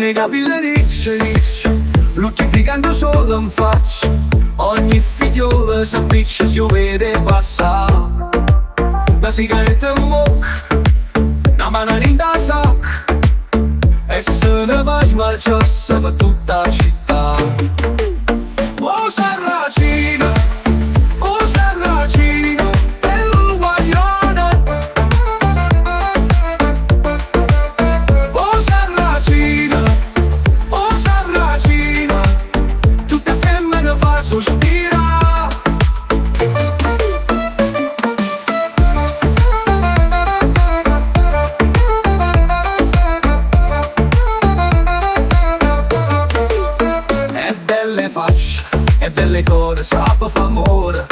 Tene 'e capille ricce ricce, ll'uocchie brigante 'o sole 'nfaccia, ogni figliola s'appiccia si 'o vede 'e passà. Na sigaretta 'mmocca, na mano dint' 'a sacca e se ne va smargiasso pe tutta 'a città. O Sarracino, 'o Sarracino, bellu guaglione. O Sarracino, 'o Sarracino, tutt' 'e femmene fa suspirà. È bella 'e faccia, è bella 'e core, sape fa ammore.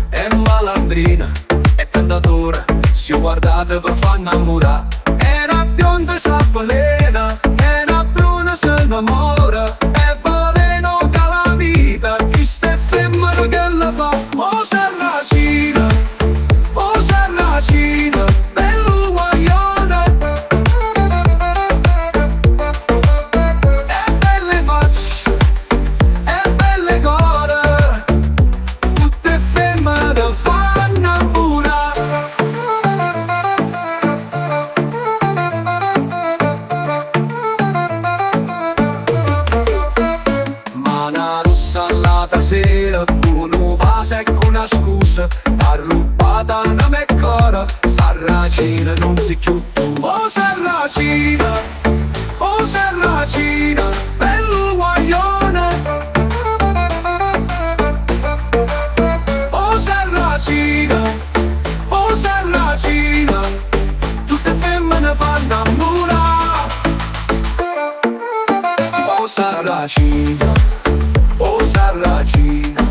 È malandrina, è tentatore, si 'o guardate ve fa 'nnammurà. È na bionda s'avvelena, è na bruna se 'nnamora, è veleno calamita, chesta è femmena che la fa. O Sarracino, 'o Sarracino, bellu guaglione. È bella 'e faccia, è bella 'e core, tutt' 'e femmene fa 'nnammurà. Mana rossa l'ata sera cu nu vaso e cu na scusa t'ha arrubbata anema e core Sarracina nun si cchiù tu. O Sarracina, o Sarracina, bellu guaglione. O Sarracina, o Sarracina, tutt' 'e femmene fa 'nnammurà. O Sarracina, o Sarracina.